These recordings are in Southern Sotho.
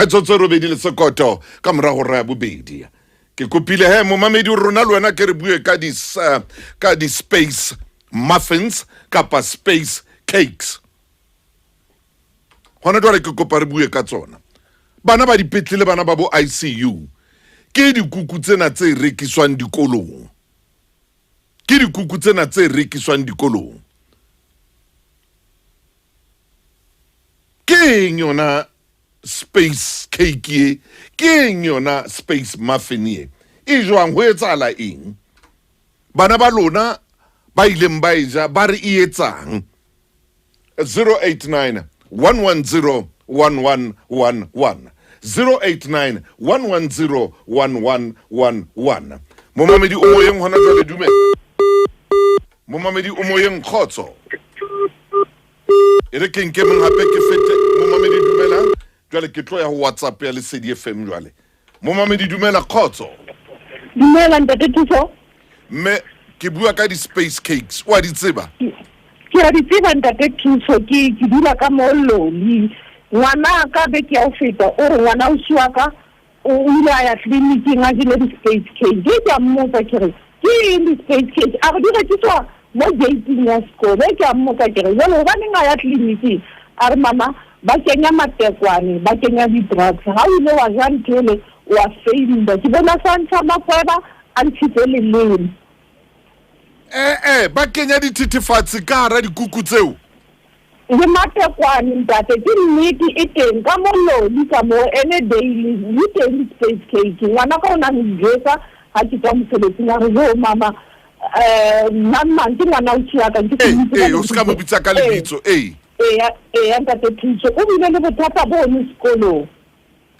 Metsotso e robedi le sekoto ka morago ra ya bobedi. Ke kopile he momamedi rona le wena ke re bue ka di ka di space muffins kapa space cakes. Gona jwale ke kopa re bue ka tsona. Bana ba dipetlele bana ba bo ICU ke dikuku tsena tse rekiswang dikolong. Ke dikuku tsena tse rekiswang dikolong. Ke eng yona space cake ye? Ke eng yona space muffin ye? E jwang? Ho etsahala eng? Bana ba lona ba ileng ba e ja ba re e etsang? 089 110 1111 089 110 1111. Momamedi o moyeng hona jwale, dumela. Momamedi o moyeng, kgotso. E re ke nke mong hape ke fete. Momamedi dumela. Jwale ke tlo ya ho WhatsApp ya Lesedi FM jwale. Momamedi dumela, kgotso. Dumela ntate Thuso. Mme ke bua ka di-space cakes, o a di tseba? Ke a di tseba ntate Thuso, ke dula ka mo Loli. Ngwana ka beke ya ho feta o re ngwana ausi wa ka o ile a ya tleliniking a jele di-space cake. Ke ke a mmotsa ke re ke eng di-space cake, a re di rekiswa mo gating ya sekolo. E ke a mmotsa ke re jale gobaneng a ya tleliniking, a re mama ba kenya matekwane, ba kenya di-drugs, ga o ile wa ja ntho ele wa faila. Ke bona sa ntsha makweba a ntshitse leleme. Ee, ba kenya dithethefatsi ka hara dikuku tseo. Le matekwane ntate, ke nnete e teng ka mo Loli ka mo ene daily di teng di-space cake. Ngwana ka o na njwetsa ha ke tswa mosebetsing a re jo mama um mang mang ke ngwana o ka ke ee, o se ka mo bitsa ka lebitso. Ee ee ntate Thuso o bile le bothata bono sekolong.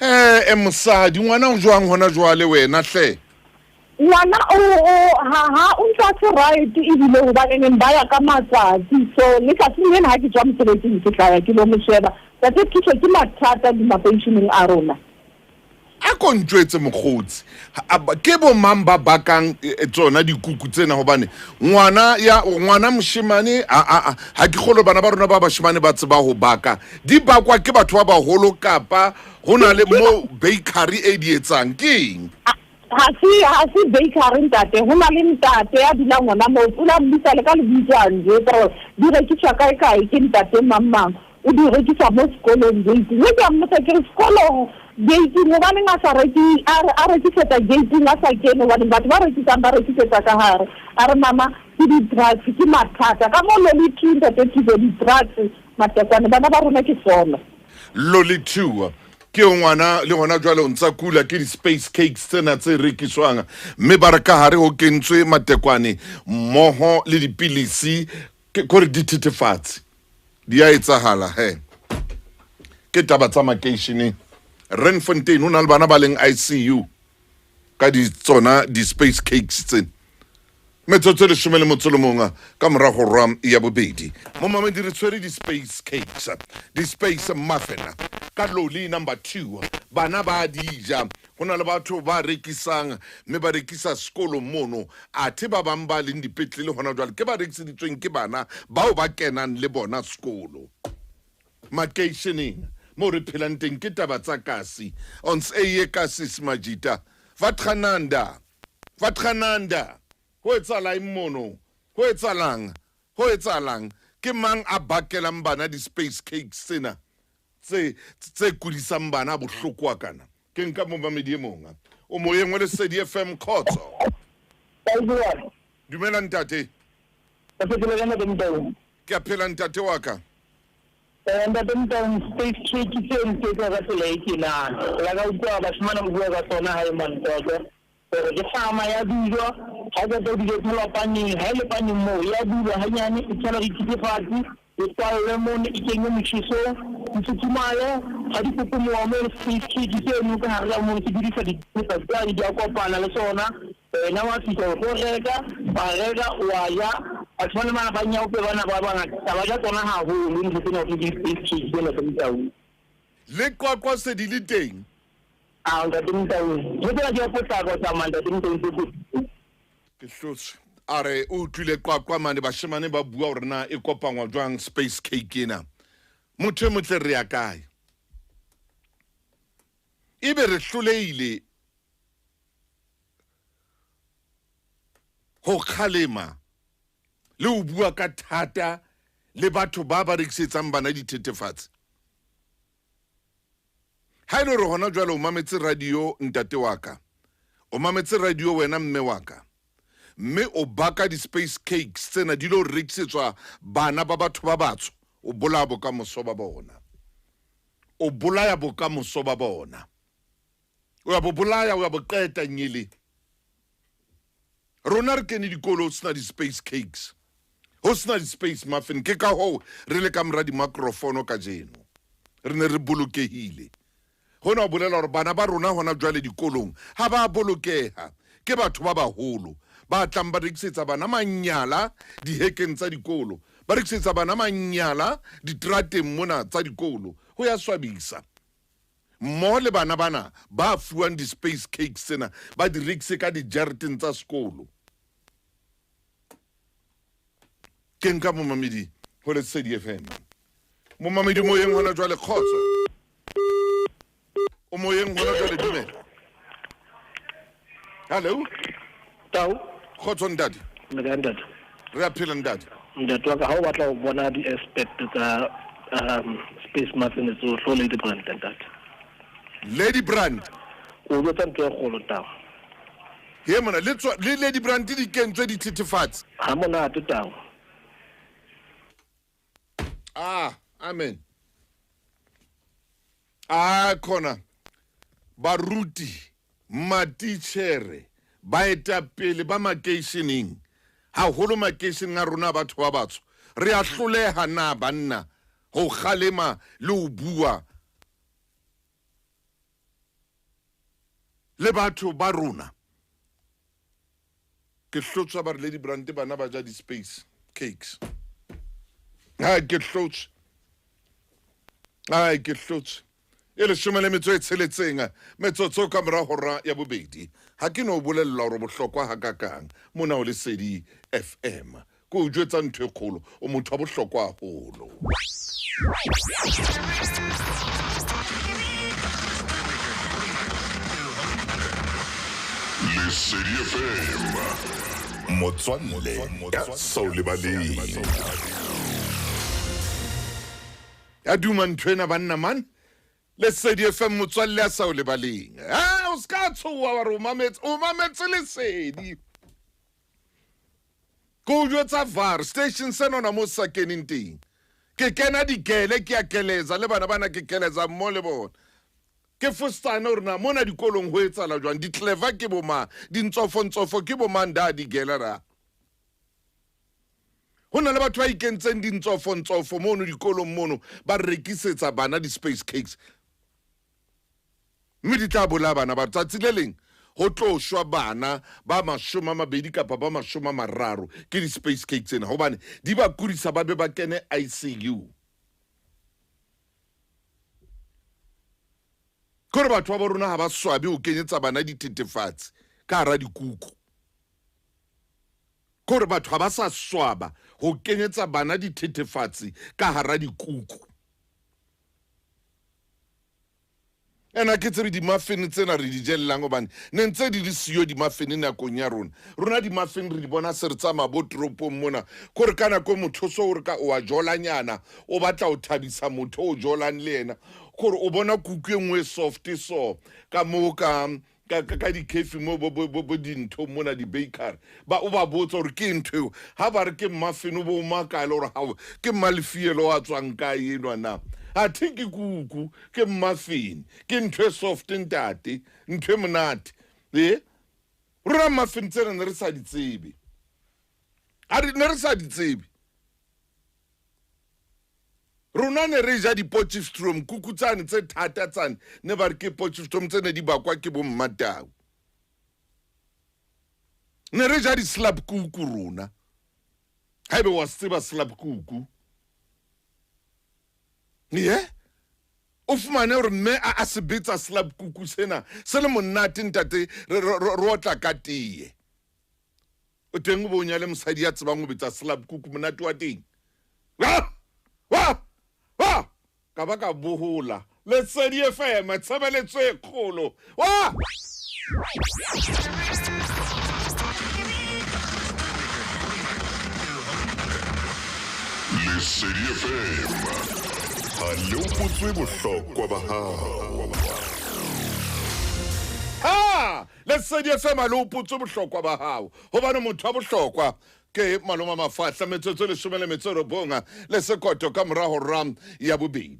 Ee mosadi, ngwana o jwang hona jwale wena hle? Ngwana o ha ha o ntse a se right ebile hobaneneng ba ya ka matsatsi, so letsatsing lena ha ke tswa mosebetsing ke tla ya ke lo mo sheba. Tate Thuso, ke mathata dimakeisheneng a rona. A ko ntjwetse mokgotsi, ke bo mang ba bakang tsona dikuku tsena? Hobane ngwana ya ngwana moshemane ha ke kgolo, bana ba rona ba bashemane ba tseba ho baka. Di bakwa ke batho ba baholo kapa ho na le mo bakery e di etsang? Ke eng? Ha se bakery ntate, ho na le ntate ya dulang hona moo, o la mmitsa le ka lebitso a njwetsa hore di rekiswa kae kae, ke ntate mang mang o di rekisa mo sekolong gating. E ke a mmotsa ke re sekolong gating hobaneng a sa reki, a rekisetsa gating a sa kene, hobaneng batho ba rekisang ba rekisetsa ka hare? A re mama ke di-drugs, ke mathata ka mo Loli two ntate Thuso, di-drugs matekwane bana ba rona ke sona. Loli two ke ngwana le hona jwale o ntsa kula ke di-space cakes tsena tse rekiswang, mme ba re ka hare ho kentswe matekwane mmoho le dipilisi, ke kore dithethefatsi. Di a etsahala he, ke taba tsa makeisheneng. Renfontein o na le bana ba leng ICU ka di tsona di-space cakes tsena. Metsotso e leshome le motso le mongwe ka morago rwa ya bobedi. Momamedi, re tshwere di-space cakes, di-space muffin ka Loli number 2. Bana ba di ja, go na le batho ba rekisang mme ba rekisa sekolong mono, athe ba bang ba leng dipetlele gona jwale ke ba rekiseditsweng ke bana bao ba kenang le bona sekolo. Makeisheneng mo re phelang teng ke taba tsa kasi. Ons eie kasis majita vatgananda vatgananda. Ho etsahala eng mono? Ho etsahalang? Ho etsahalang? Ke mang a bakelang bana di-space cakes tsena tse kudisang bana bohloko kana? Ke nka momamedi e mong. O moyeng wa Lesedi FM, kgotso. Dumela ntate. Ke a phela ntate wa ka. Ntate Motaung, space cake tseno se etsa ka tsela e tjena. La ka utlwa bashemane ba bua ka tsona hae mane Qwaqwa. Hore ke hlama ya dulwa, ha e qeta ho dulwa e thelwa paneng, ha e le paneng moo ya dulwa hanyane, e tshelwa dithethefatsi, e kwallwe mono, e kenywe motjhesong, di futhumale, ha di kokomoha mono space cake seno ka hare ka mono se bedisa dithethefatsi tsane di a kopana le sona. Wena wa fihla o tlo reka, wa reka wa ja. Batho ba ne bana ba nyaope bana ba bangata ba ja tsona haholo ntho tsena ho thwe ke di-space cake tsena tsa Motaung. Le Qwaqwa se di le teng? A ntate Motaung, ntho tsena di a potlaka ho tsamaya ntate Motaung tse kotsi. Ke hlotswe. A re o utlwile Qwaqwa mane bashemane ba bua hore na e kopangwa jwang space cake ena. Motho e motle, re ya kae? Ebe re hlolehile ho kgalema le ho bua ka thata le batho ba ba rekisetsang bana dithethefatsi. Ha e le hore hona jwale o mametse radio ntate wa ka, o mametse radio wena mme wa ka, mme o baka di-space cakes tsena di lo rekisetswa bana ba batho ba batsho, o bolaya bokamoso ba bona. O bolaya bokamoso ba bona. O ya bo bolaya, o ya bo qeta nyele. Rona re kene dikolo ho sena di-space cakes, ho sena di-space muffin. Ke ka hoo re le ka mora di-microfono kajeno. Re ne re bolokehile. Hona ho bolela hore bana ba rona hona jwale dikolong ha ba bolokeha. Ke batho ba baholo ba tlang ba rekisetsa bana manyala dihekeng tsa dikolo, ba rekisetsa bana manyala diterateng mona tsa dikolo. Ho ya swabisa. Mmoho le bana bana ba fuwang di-space cakes tsena ba di rekise ka dijareteng tsa sekolo. Ke nka momamedi ho Lesedi FM. Momamedi moyeng hona jwale, kgotso. O moyeng hona jwale, dumela. Hello. Tau. Kgotso ntate. Le kae ntate? Re a phela ntate. Ntate wa ka, ha o batla ho bona di-aspect tsa space muffin tsohle, o Lady Brand ntate. Lady Brand. O jwetsa ntho e kgolo tau. He mona le tswa le Lady Brand di kentswe dithethefatsi. Ha monate tau. Ah, amen. Ah, khona baruti, matitjhere, baetapele ba makeisheneng, haholo makeisheneng a rona batho ba batsho, re a hloleha na banna ho kgalema le ho bua le batho ba rona. Ke hlotswa ba re Lady Brand bana ba ja di-space cakes. Hai, ke hlotswe. Hai, ke hlotswe. E leshome le metso e tsheletseng metsotso ka mora hora ya bobedi. Ha ke no bolella hore bohlokwa hakakang mona ho Lesedi FM. Ke o jwetsa ntho e kgolo, o motho wa bohlokwa haholo. Lesedi FM, motswalle ya sa o lebaleng. Ya duma ntho ena banna man. Lesedi FM motswalle ya sa o lebaleng. Ah, o ska tshoha wa re o mametse, o mametse Lesedi. Ko jwetsa VAR station sena ona mo sa keneng teng. Ke kena dikele, ke a keleza le bana bana, ke keleza mmo le bona. Ke fostane hore na mona dikolong ho etsahala jwang, di-clever ke bo mang, dintsofo-ntsofo ke bo mang da dikele ra. Ho na le batho ba ikentseng dintsofo-ntsofo mono dikolong mono, ba rekisetsa bana di-space cakes. Mme di tla bolaya bana ba tsatsi le leng ho tlo shwa bana ba 20 kapa ba 30 ke di-space cake tsena, hobane di ba kudisa ba be ba kene ICU. Ke hore batho ba bo rona ha ba swabe ho kenyetsa bana dithethefatsi ka hara dikuku. Ke hore batho ha ba sa swaba ho kenyetsa bana dithethefatsi ka hara dikuku. Ena ke tsebe di-muffin tsena re di jellang hobane ne ntse di le siyo di-muffin nakong ya rona. Rona di-muffin re di bona se re tsamaya bo toropong mona. Ke hore ka nako motho so o re ka o a jolanyana, o batla ho thabisa motho o jolang le yena. Ke hore o bona kuku e nngwe e soft so ka moo ka ka di-cafe mo bo bo bo dintho mona di-bakery. Ba o ba botsa hore ke ntho eo. Ha ba re ke muffin, o bo o makala hore hao ke mmalfielo a tswang kae enwa na. Athe ke kuku, ke muffin, ke ntho e soft ntate, ntho e monate. Rona muffin tsena ne re sa di tsebe. Ha re ne re sa di tsebe. Rona ne re ja di-Potchefstroom, kuku tsane tse thata tsane, ne ba re ke Potchefstroom tse ne di bakwa ke bo Mmatau. Ne re ja di-slap kuku rona. Haebe wa se tseba slap kuku. Ye? O fumane hore mme a se betsa slap kuku sena, se le monate ntate, re otla ka teye. O teng o bo o nyale mosadi ya tsebang ho betsa slap kuku, monate wa teng. Wa! Wa! Wa! Ka ba ka bohola. Lesedi FM, tshebeletso e kgolo. Wa! Lesedi FM. Ha le uputswe bohlokwa ba hao. Ha! Lesedi FM ha le uputswe bohlokwa ba hao. Hobane motho wa bohlokwa ke maloma mafahla metsotso 19 le sekoto ka mora hora ya bobedi.